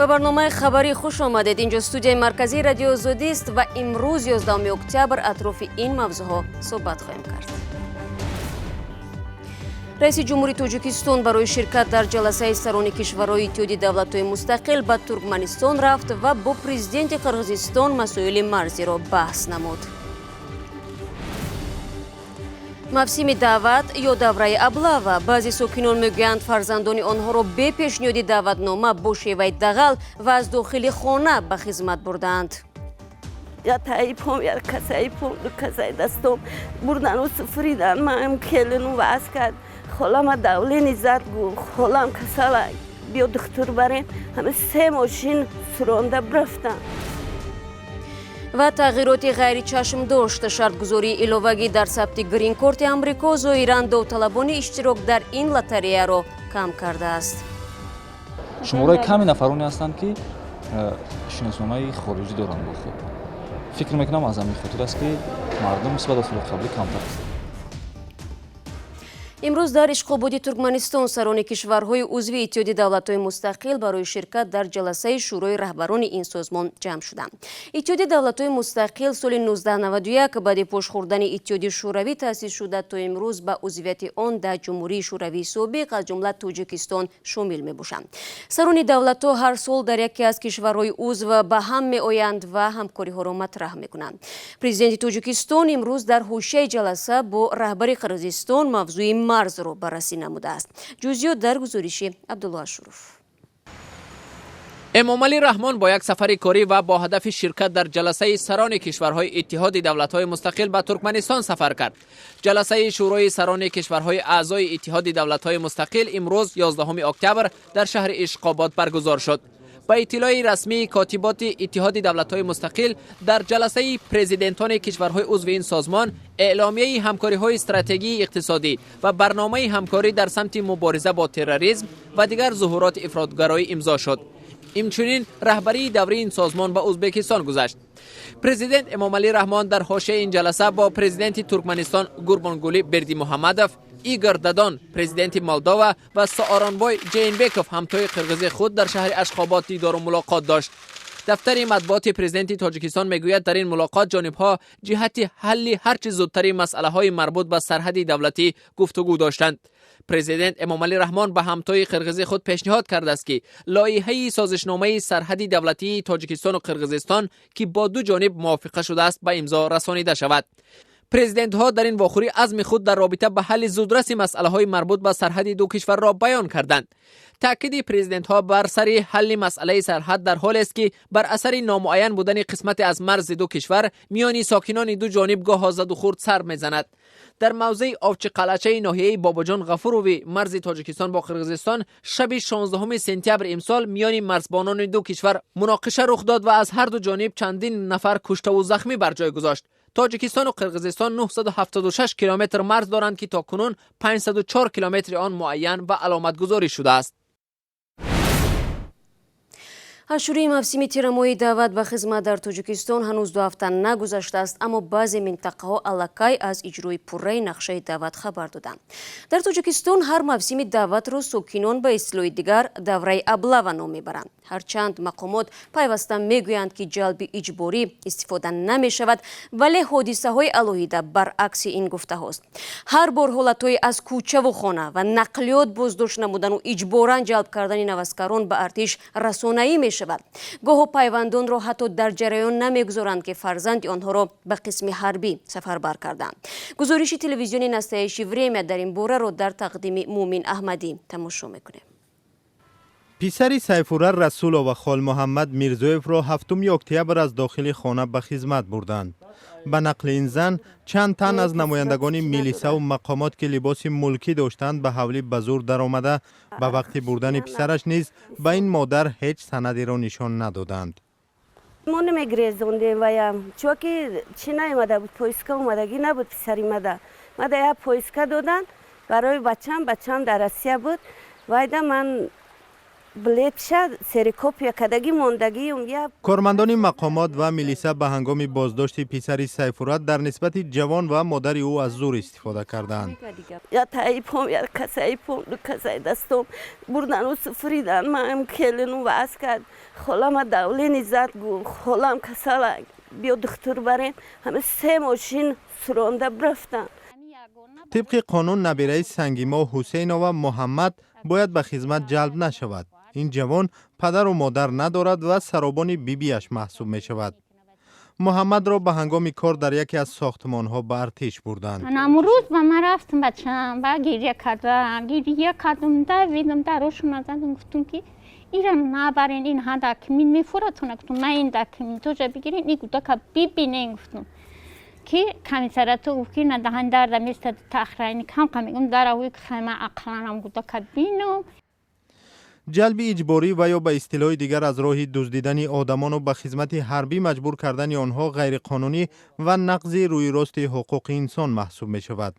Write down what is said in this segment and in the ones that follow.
Ба барномаи хабарӣ хуш омадед. Инҷо студияи марказии Радиои Озодист ва имрӯз, 11 октябр, атрофи ин мавзӯъҳо суҳбат хоҳем кард. Раиси ҷумҳури Тоҷикистон барои ширкат дар ҷаласаи сарони кишварҳои Иттиҳоди Давлатҳои Мустақил ба Туркманистон рафт ва бо президенти Қирғизистон масоили марзиро баҳс намуд. Мавсими даъват ё давраи облава. Баъзе сокинон мегӯянд, фарзандони онҳоро бе пешниҳоди даъватнома, бо шеваи дағал ва аз дохили хона ба хизмат бурдаанд. Я таипом, я касаипом, ду касаи дастом бурдану суфридан. Маам келину ваз кард. Холама давление зад, гу холам касала, биё духтур барем. Ҳама се мошин суронда рафтам. Ва тағйироти ғайричашмдошт: шартгузории иловагӣ дар сабти гринкорти Амрико зоҳиран довталабони иштирок дар ин лотареяро кам кардааст. Шумораи ками нафароне ҳастанд, ки шиносномаи хориҷӣ доранд бо худ. Фикр мекунам, аз ҳамин хотир аст, ки мардум нисбат ба соли қаблӣ камтар аст. Имрӯз дар Ишқободи Туркманистон сарони кишварҳои узви Иттиҳоди Давлатҳои Мустақил барои ширкат дар ҷаласаи Шӯрои раҳбарони ин созмон ҷамъ шуданд. Иттиҳоди Давлатҳои Мустақил соли 1991 баъди пош хӯрдани Иттиҳоди Шӯравӣ таъсис шуда, то имрӯз ба узвияти он 10 ҷумҳурии шӯравии собиқ, аз ҷумла Тоҷикистон, шомил мебошанд. Сарони давлатҳо ҳар сол дар яке аз кишварҳои узв ба ҳам меоянд ва ҳамкориҳоро матраҳ мекунанд. Президенти Тоҷикистон имрӯз дар ҳошияи ҷаласа бо раҳбари Қирғизистон мавзӯи марзро баррасӣ намудааст. Ҷузъиёт дар гузориши Абдулло Ашуров. Эмомалӣ Раҳмон бо як сафари корӣ ва бо ҳадафи ширкат дар ҷаласаи сарони кишварҳои Иттиҳоди Давлатҳои Мустақил ба Туркманистон сафар кард. Ҷаласаи Шӯрои сарони кишварҳои аъзои Иттиҳоди Давлатҳои Мустақил имрӯз, 11 октябр, дар шаҳри Ишқобод баргузор шуд. Ба иттилои расмии котиботи Иттиҳоди Давлатҳои Мустақил, дар ҷаласаи президентони кишварҳои узви ин созмон эъломияи ҳамкориҳои стратегии иқтисодӣ ва барномаи ҳамкорӣ дар самти мубориза бо терроризм ва дигар зуҳуроти ифротгароӣ имзо шуд. Инчунин раҳбарии даврии ин созмон ба Ӯзбекистон гузашт. Президент Эмомалӣ Раҳмон дар ҳошияи ин ҷаласа бо президенти Туркманистон Гурбонгулӣ Бердимуҳаммадов, Игор Дадон, президенти Молдова, ва Сооронбой Ҷейнбеков, ҳамтои қирғизи худ, дар шаҳри Ашхобод дидору мулоқот дошт. Дафтари матбуоти президенти Тоҷикистон мегӯяд, дар ин мулоқот ҷонибҳо ҷиҳати ҳалли ҳарчи зудтари масъалаҳои марбут ба сарҳади давлатӣ гуфтугӯ доштанд. Президент Эмомалӣ Раҳмон ба ҳамтои қирғизи худ пешниҳод кардааст, ки лоиҳаи созишномаи сарҳади давлатии Тоҷикистону Қирғизистон, ки бо ду ҷониб мувофиқа шудааст, ба имзо расонида шавад. Президентҳо дар ин вохӯрӣ азми худ дар робита ба ҳалли зудраси масъалаҳои марбут ба сарҳади ду кишварро баён карданд. Таъкиди президентҳо бар сари ҳалли масъалаи сарҳад дар ҳолест, ки бар асари номуайян будани қисмате аз марзи ду кишвар миёни сокинони ду ҷониб гоҳо задухӯрд сар мезанад. Дар мавзеи Овчиқалъачаи ноҳияи Бобоҷон Ғафурови марзи Тоҷикистон бо Қирғизистон шаби 16 сентябр имсол миёни марзбонони ду кишвар муноқиша рух дод ва аз ҳар ду ҷониб чандин нафар куштаву захмӣ бар ҷой гузошт. Тоҷикистону Қирғизистон 976 километр марз доранд, ки то кунун 504 километри он муайян ва аломатгузорӣ шудааст. Аз шурӯи мавсими тирамоҳии даъват ба хизмат дар Тоҷикистон ҳанӯз 2 ҳафта нагузаштааст, аммо баъзе минтақаҳо аллакай аз иҷрои пурраи нақшаи даъват хабар доданд. Дар Тоҷикистон ҳар мавсими даъватро сокинон ба истилоҳи дигар давраи облава ном мебаранд. Ҳарчанд мақомот пайваста мегӯянд, ки ҷалби иҷборӣ истифода намешавад, вале ҳодисаҳои алоҳида баръакси ин гуфтаҳост. Ҳар бор ҳолатҳои аз кӯчаву хона ва нақлиёт боздошт намудану иҷборан ҷалб кардани наваскарон ба артиш расонаӣ мешавад. Гоҳо пайвандонро ҳатто дар ҷараён намегузоранд, ки фарзанди онҳоро ба қисми ҳарбӣ сафарбар карданд. Гузориши телевизиони «Настоящее время» дар ин бораро дар тақдими Муъмин Аҳмадӣ тамошо мекунем. Писари Сайфура Расулова Холмуҳаммад Мирзоевро 7 октябр аз дохили хона ба хизмат бурданд. Ба нақли ин зан, чанд тан аз намояндагони милисаву мақомот, ки либоси мулкӣ доштанд, ба ҳавлӣ ба зур даромада, ба вақти бурдани писараш низ ба ин модар ҳеҷ санадеро нишон надоданд. Мо намегирезондем ваям, чунки чӣ наомада буд, повестка омадагӣ набуд. Писари мада мада як повестка доданд барои бачам. Бачам дар Россия буд. Вайда ман Билетша ксерокопия кардагӣ мондагиюм я. Кормандони мақомот ва милиса ба ҳангоми боздошти писари Сайфурат дар нисбати ҷавон ва модари ӯ аз зур истифода кардаанд. Я таи пом, я касаи пом, ду касаи дастом бурдану суфридан. Маам келину ваз кард. Холама давление зад, гу холам касала, биё духтур барем. Ҳама се мошин суронда бирафтанд. Тибқи қонун, набираи Сангимо Ҳусейнова Муҳаммад бояд ба хизмат ҷалб нашавад. Ин ҷавон падару модар надорад ва саробони бибиаш маҳсуб мешавад. Муҳаммадро ба ҳангоми кор дар яке аз сохтмонҳо ба артиш бурданд. Рӯз ба ман рафтам, бачам ба гиря кардам, гиря кардам, давидам, дарошона задам, гуфтум, ки ира набарен, ин ҳа документ мефуратона. Гуфтум, ма ин документоша бигирен, ин кӯдака бибинен. Гуфтум, ки комиссариато гуфт, ки надаҳан дарда места тахрайни камқа мегум даравӯи хайма ақланам кӯдака бинам. Ҷалби иҷборӣ ва ё ба истилоҳи дигар аз роҳи дуздидани одамону ба хизмати ҳарбӣ маҷбур кардани онҳо ғайриқонунӣ ва нақзи рӯйрости ҳуқуқи инсон маҳсуб мешавад.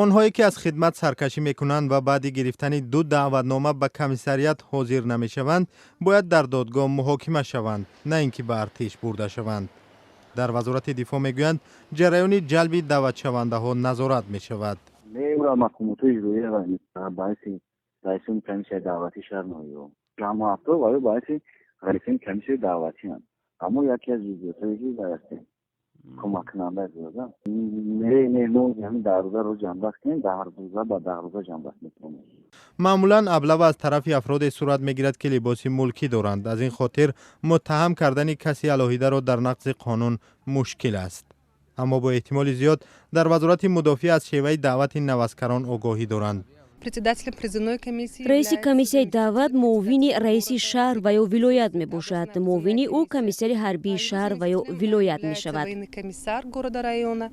Онҳое ки аз хидмат саркашӣ мекунанд ва баъди гирифтани ду даъватнома ба комиссариат ҳозир намешаванд, бояд дар додгоҳ муҳокима шаванд, на ин ки ба артиш бурда шаванд. Дар Вазорати дифоъ мегӯянд, ҷараёни ҷалби даъватшавандаҳо назорат мешавад. Мақомотҳои иҷроия ба ҳайси раисони комиссияи даъватӣ шаҳр ноҳиё ҷамоатҳо ва ё ба ҳайси раисони комиссияи даъватианд, аммо яке аз ҷузъиётҳое ки ҳастем кӯмаккунанда зиёда. Не, не, мо ҳамин 10 рӯзаро ҷамъбаст кунем, 10 рӯза ба 10 рӯза ҷамъбаст мекунем. Маъмулан аблава аз тарафи афроде сурат мегирад, ки либоси мулкӣ доранд. Аз ин хотир муттаҳам кардани каси алоҳидаро дар нақзи қонун мушкил аст, аммо бо эҳтимоли зиёд дар Вазорати мудофиа аз шеваи даъвати наваскарон огоҳӣ доранд. Председателем призывной комиссии Раиси комиссияи даъват муовини раиси шаҳр ва ё вилоят мебошад. Муовини ӯ комиссари ҳарбии шаҳр ва ё вилоят мешавад. Военный комиссар города, района.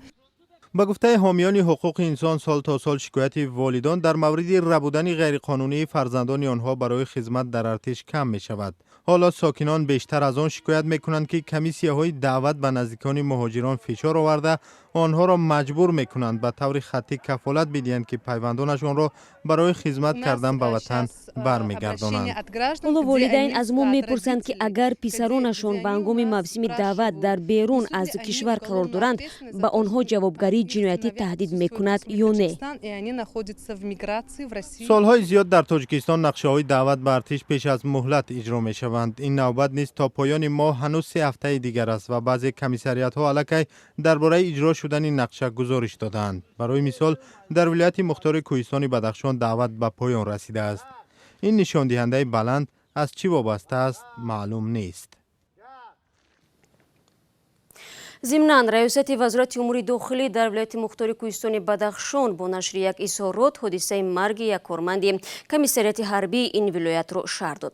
Ба гуфтаи ҳомиёни ҳуқуқи инсон, сол то сол шикояти волидон дар мавриди рабудани ғайриқонунии фарзандони онҳо барои хизмат дар артиш кам мешавад. Ҳоло сокинон бештар аз он шикоят мекунанд, ки комиссияҳои даъват ба наздикони муҳоҷирон фишор оварда, онҳоро маҷбур мекунанд ба таври хаттӣ кафолат бидиҳанд, ки пайвандонашонро барои хизмат кардан ба ватан бармегардонанд. Ҳоло волидайн аз мо мепурсанд, ки агар писаронашон ба ҳангоми мавсими даъват дар берун аз кишвар қарор доранд, ба онҳо ҷавобгарии ҷиноятӣ таҳдид мекунад ё не. Солҳои зиёд дар Тоҷикистон нақшаҳои даъват ба артиш пеш аз муҳлат иҷро мешаванд. Ин навбат низ то поёни моҳ ҳанӯз 3 ҳафтаи дигар аст ва баъзе комиссариатҳо аллакай дар бораи иҷро шудани нақша гузориш додаанд. Барои мисол, дар вилояти мухтори Кӯҳистони Бадахшон даъват ба поён расидааст. Ин нишондиҳандаи баланд аз чӣ вобаста аст, маълум нест. Зимнан, Раёсати Вазорати умури дохилӣ дар вилояти мухтори Кӯҳистони Бадахшон бо нашри як изҳорот ҳодисаи марги як корманди комиссариати ҳарбии ин вилоятро шарҳ дод.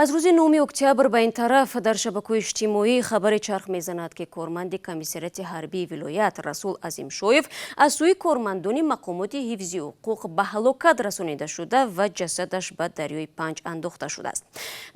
Аз рӯзи 9 октябр ба ин тараф дар шабакаҳои иҷтимоӣ хабаре чарх мезанад, ки корманди комиссариати ҳарбии вилоят Расул Азимшоев аз сӯи кормандони мақомоти ҳифзи ҳуқуқ ба ҳалокат расонида шуда ва ҷасадаш ба дарёи Панҷ андохта шудааст.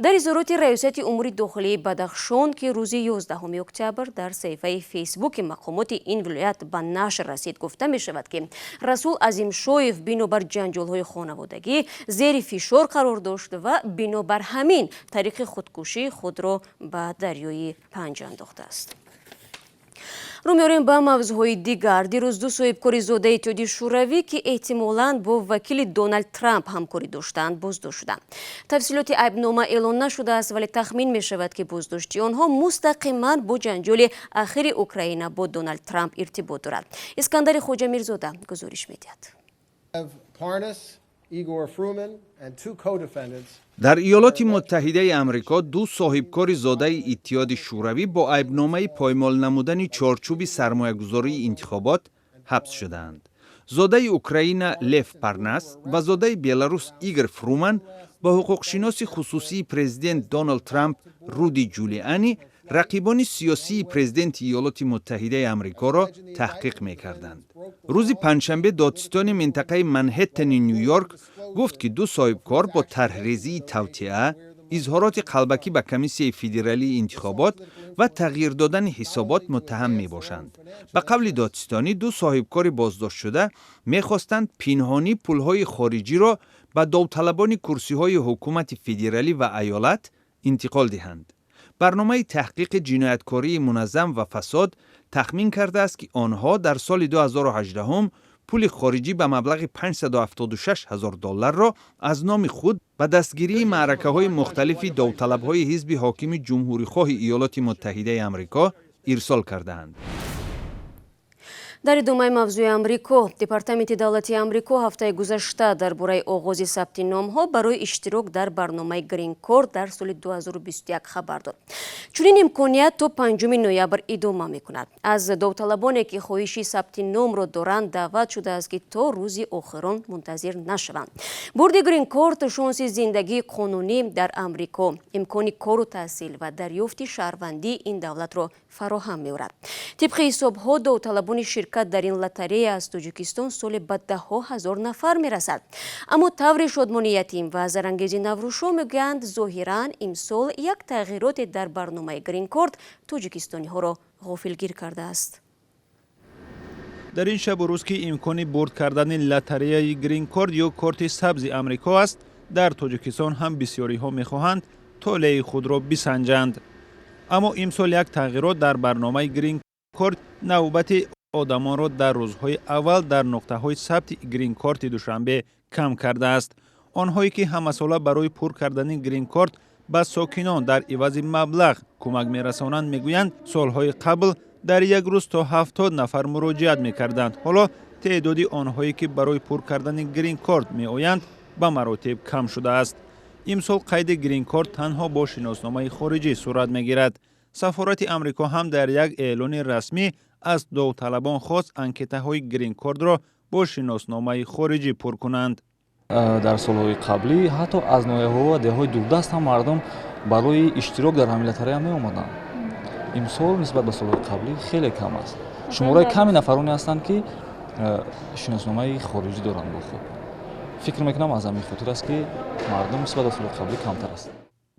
Дар изҳороти Раёсати умури дохилии Бадахшон, ки рӯзи 11 октябр дар саҳифаи Фейсбуки мақомоти ин вилоят ба нашр расид, гуфта мешавад, ки Расул Азимшоев бинобар ҷанҷолҳои хонаводагӣ зери фишор қарор дошт ва бинобар ҳамин тариқи худкушӣ худро ба дарёи Панҷ андохтааст. Рӯ меорем ба мавзӯъҳои дигар. Дирӯз ду соҳибкори зодаи Иттиҳоди Шӯравӣ, ки эҳтимолан бо вакили Доналд Трамп ҳамкорӣ доштаанд, боздошт шуданд. Тафсилоти айбнома эълон нашудааст, вале тахмин мешавад, ки боздошти онҳо мустақиман бо ҷанҷоли ахири Украина бо Доналд Трамп иртибот дорад. Искандари Хоҷамирзода гузориш медиҳад. Igor Fruman and two co-defendants. Дар Иёлоти Муттаҳидаи Амрико ду соҳибкори зодаи Иттиҳоди Шӯравӣ бо айбномаи поймол намудани чорчӯби сармоягузории интихобот ҳабс шудаанд. Зодаи Украина Лев Парнас ва зодаи Беларус Игор Фруман бо ҳуқуқшиноси хусусии президент Доналд Трамп Руди Ҷулиани рақибони сиёсии президенти Иёлоти Муттаҳидаи Амрикоро таҳқиқ мекарданд. Рӯзи панҷшанбе додситони минтақаи Манҳеттани Ню Йорк гуфт, ки ду соҳибкор бо тарҳрезии тавтиа, изҳороти қалбакӣ ба Комиссияи федералии интихобот ва тағйир додани ҳисобот муттаҳам мебошанд. Ба қавли додситонӣ, ду соҳибкори боздоштшуда мехостанд пинҳонӣ пулҳои хориҷиро Ба довталабони курсиҳои ҳукумати федералӣ ва аёлат интиқол диҳанд. Барномаи таҳқиқи ҷинояткории муназзам ва фасод тахмин кардааст, ки онҳо дар соли 2018 пули хориҷӣ ба маблағи 576 ҳазор долларро аз номи худ ба дастгирии маъракаҳои мухталифи довталабҳои ҳизби ҳокими Ҷумҳурихоҳи Иёлоти Муттаҳидаи Амрико ирсол кардаанд. Дар идомаи мавзӯи Амрико, Департаменти давлатии Амрико ҳафтаи гузашта дар бораи оғози сабти номҳо барои иштирок дар барномаи Гринкорд дар соли 2021 хабар дод. Чунин имконият то 5 ноябр идома мекунад. Аз довталабоне, ки хоҳиши сабти номро доранд, даъват шудааст, ки то рӯзи охирон мунтазир нашаванд. Бурди Гринкорд шонси зиндагии қонунӣ дар Амрико, имкони кору таҳсил ва дарёфти шаҳрвандии ин давлатро фароҳам меорад. Тибқи ҳисобҳо, довталабони ширкат дар ин лотарея аз Тоҷикистон соли ба даҳҳо ҳазор нафар мерасад. Аммо тавре Шодмони Ятим ва Зарангези Наврӯзшо мегӯянд, зоҳиран имсол як тағйироте дар барномаи Гринкорд тоҷикистониҳоро ғофилгир кардааст. Дар ин шабу рӯз, ки имкони бурд кардани лотареяи Гринкорд ё корти сабзи Амрико аст, дар Тоҷикистон ҳам бисёриҳо мехоҳанд толеи худро бисанҷанд. Аммо имсол як тағйирот дар барномаи Гринкорд навбати одамонро дар рӯзҳои аввал дар нуқтаҳои сабти Гринкорти Душанбе кам кардааст. Онҳое ки ҳамасола барои пур кардани Гринкорт ба сокинон дар ивази маблағ кӯмак мерасонанд, мегӯянд, солҳои қабл дар як рӯз то 70 нафар муроҷиат мекарданд. Ҳоло теъдоди онҳое ки барои пур кардани Гринкорт меоянд, ба маротиб кам шудааст. Имсол қайди Гринкорт танҳо бо шиносномаи хориҷӣ сурат мегирад. Сафорати Амрико ҳам дар як эълони расмӣ аз довталабон хост, анкетаҳои Гринкортро бо шиносномаи хориҷӣ пур кунанд. Дар солҳои қаблӣ ҳатто аз ноҳияҳо ва деҳҳои дурдаст ҳам мардум барои иштирок дар ҳамин лотарея меомаданд. Имсол нисбат ба солҳои қаблӣ хеле кам аст. Шумораи ками нафароне ҳастанд, ки шиносномаи хориҷӣ доранд бо худ. Фикр мекунам, аз ҳамин хотир аст, ки мардум нисбат ба солҳои қаблӣ камтар аст.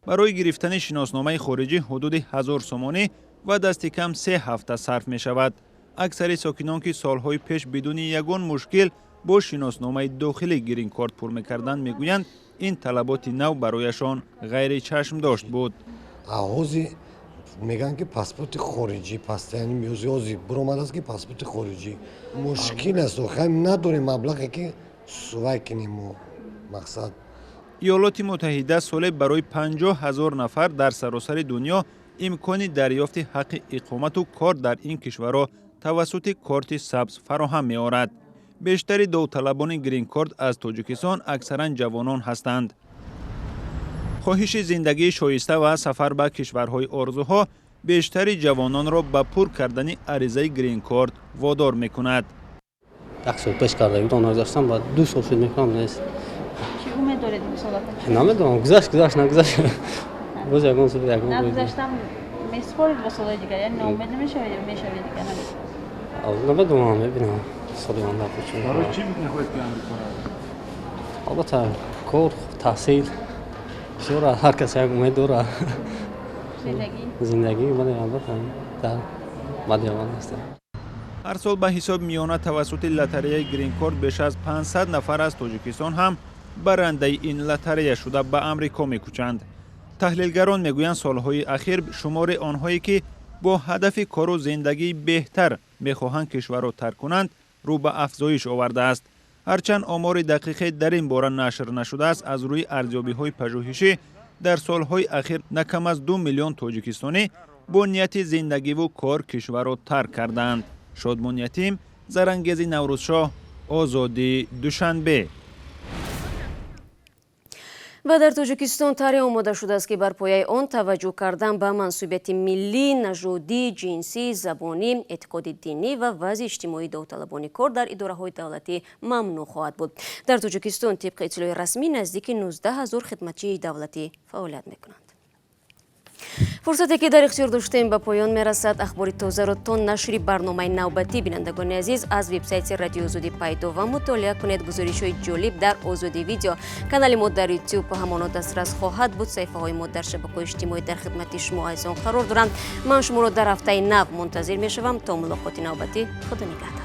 Барои гирифтани шиносномаи хориҷӣ ҳудуди 1000 сомонӣ ва дасти кам 3 ҳафта сарф мешавад. Аксари сокинон, ки солҳои пеш бидуни ягон мушкил бо шиносномаи дохилӣ Гринкорт пур мекарданд, мегӯянд, ин талаботи нав барояшон ғайричашмдошт буд. Ҳози мегӯянд, ки паспорти хориҷӣ постоянно ҳози буромадааст, ки паспорти хориҷӣ мушкил аст. Охай, надорем маблағе, ки сувай кунем мо мақсад. Иёлоти Муттаҳида соле барои 50 000 нафар дар саросари дунё имкони дарёфти ҳаққи иқомату кор дар ин кишварро тавассути корти сабз фароҳам меорад. Бештари довталабони Гринкорт аз Тоҷикистон аксаран ҷавонон ҳастанд. Хоҳиши зиндагии шоиста ва сафар ба кишварҳои орзуҳо бештари ҷавононро ба пур кардани аризаи Гринкорт водор мекунад. Як сол пеш карда будам, нагузаштам, баъд 2 сол шуд, мекунам, нест. Чӣ умед доред имсол? Намедонам, гузашт, гузашт, нагузашт, боз ягон сол, ягон. Нагузаштам, месупоред ба солҳои дигар, яъне ноумед намешавед ё мешавед дигар? Намедонам, мебинам соли оянда. Барои чӣ мехоҳед, ки Амрико равед? Албатта, кор, таҳсил бисёр, ҳар кас як умед дорад. Зиндагӣ, бале, албатта, дар баъди аввал ҳастем. Ҳар сол ба ҳисоби миёна тавассути лотареяи Гринкорт беш аз 500 нафар аз Тоҷикистон ҳам барандаи ин лотарея шуда, ба Амрико мекӯчанд. Таҳлилгарон мегӯянд, солҳои ахир шумори онҳое ки бо ҳадафи кору зиндагии беҳтар мехоҳанд кишварро тарк кунанд, рӯ ба афзоиш овардааст. Ҳарчанд омори дақиқе дар ин бора нашр нашудааст, аз рӯи арзёбиҳои пажӯҳишӣ дар солҳои ахир на кам аз 2 миллион тоҷикистонӣ бо нияти зиндагиву кор кишварро тарк кардаанд. Шодмон Ятим, Зарангези Наврӯзшоҳ, Озодӣ, Душанбе. Ва дар Тоҷикистон тарҳе омода шудааст, ки бар пояи он таваҷҷӯҳ кардан ба мансубияти миллӣ, нажодӣ, ҷинсӣ, забонӣ, эътиқоди динӣ ва вазъи иҷтимоии довталабони кор дар идораҳои давлатӣ мамнӯъ хоҳад буд. Дар Тоҷикистон, тибқи иттилои расмӣ, наздики 19 ҳазор хидматчии давлатӣ фаъолият мекунанд. Фурсате, ки дар ихтиёр доштем, ба поён мерасад. Ахбори тозаро то нашри барномаи навбатӣ, бинандагони азиз, аз вебсайти Радиои Озодӣ пайдо ва мутолиа кунед. Гузоришҳои ҷолиб дар Озодӣ Видео, канали мо дар Ютуб ҳамоно дастрас хоҳад буд. Саҳифаҳои мо дар шабакаҳои иҷтимоӣ дар хидмати шумо азизон қарор доранд. Ман шуморо дар ҳафтаи нав мунтазир мешавам. То мулоқоти навбатӣ, худо нигаҳдор.